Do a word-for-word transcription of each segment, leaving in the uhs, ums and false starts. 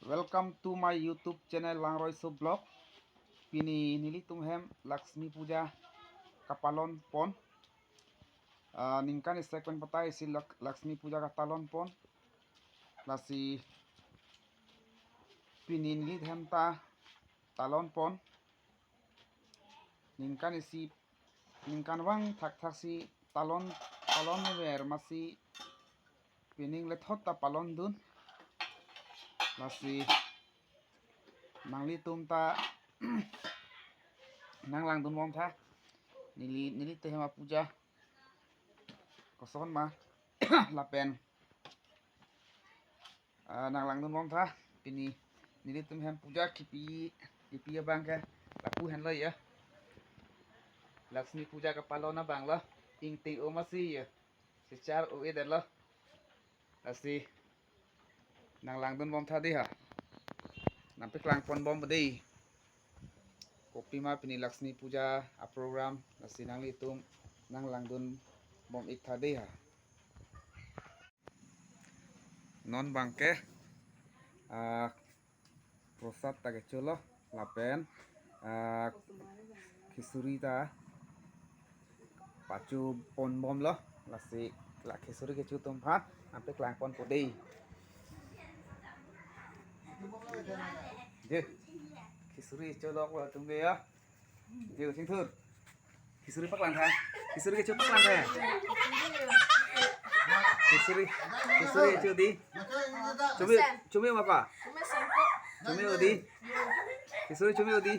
Welcome to my YouTube channel Langroiso Vlog. Pini nelitum hem Lakshmi Puja kapalon pon. Ah, ningkan isi pen patai si Lak-, Lakshmi Puja katalon pon. Lasi pini nelitum hem ta talon pon. Ningkan isi, ningkan vang thakthak si talon, talon ver masi pining lethot ta palon dun. Lasi nanglitum ta nanglangdun bom tha. Neli, nelitum hem apuja koson ma lapen, ah, nanglangdun bom tha. Pini nelitum hem puja kipi, kipi abang ke lapu henlo ya. Lakshmi Puja kapalon abang lo. Ingting o masi ya. Sechar o-edetlo. Lasi nanglangdun bom tha dei ha. Nangpeklang pon bom dei. Kopima pini Lakshmi Puja aprogram, lasi nanglitum nanglangdun bom ik tha dei ha. Non abang ke, ah, prosad ta kecho lo lapen, ah, khichuri ta pacho pon bom lo. Lasi la khichuri kecho atum aphan nangpeklang ponpo dei. Je. Khichuri kecho lo atum ke ya. Je, Singthur. Khichuri paklang tha. Khichuri kecho paklang tha. Khichuri, khichuri kecho dei. Chumi, chumi ma pa? Chumi o dei. Khichuri chumi o dei.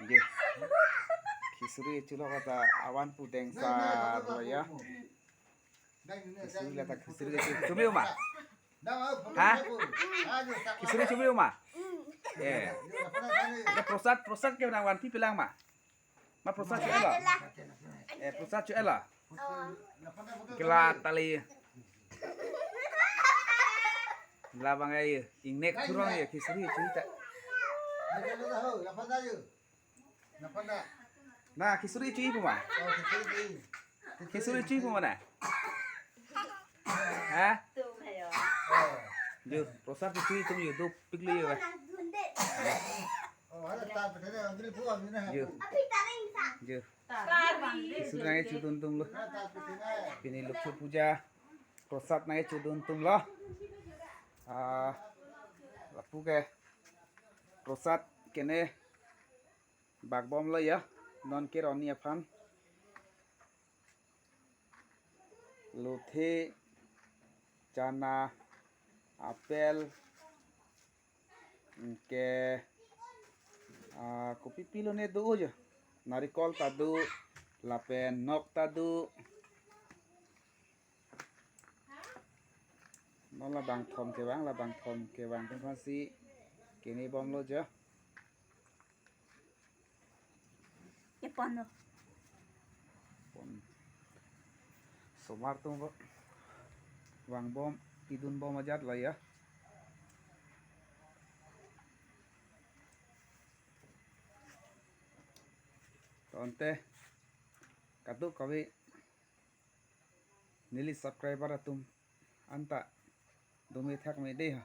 Je. Khichuri kecho lo kata awan pudeng sa lo ya. Khichuri la ta khichuri kecho. Chumi o ma? Ha? Khichuri chumi o ma? Eh. Ya prosad, prosad ke nangvanpi pelang ma? Ma prosad cho-etlo? Eh, prosad cho-etlo? Kela tali. Labang ai ingnek thurong ya khichuri cho-et ta. Na khichuri cho-etpo ma? Khichuri cho-etpo ma na? Ha? Jo, prosad khichuri atum jo, dopik lo jo. Jo. Jo. Khichuri nangkechodun atum lo. Pini Lakshmi Puja prosad nangkechodun atum lo. Ah, lapu ke prosad kene bak bom lo ya, non keroni aphan. Lothe, chana, apple, anke, ah, kopi pi lo ne do jo. Narikol ta do, lapen nok ta do. Non labang thom kevang, labang thom kevang atum aphan si kene bom lo jo. Kepon lo. Pon. Osomar atum vang bom, pidun bom ajat lo ya. Tangte kadokave neli subscriber atum anta dome thak me dei ha.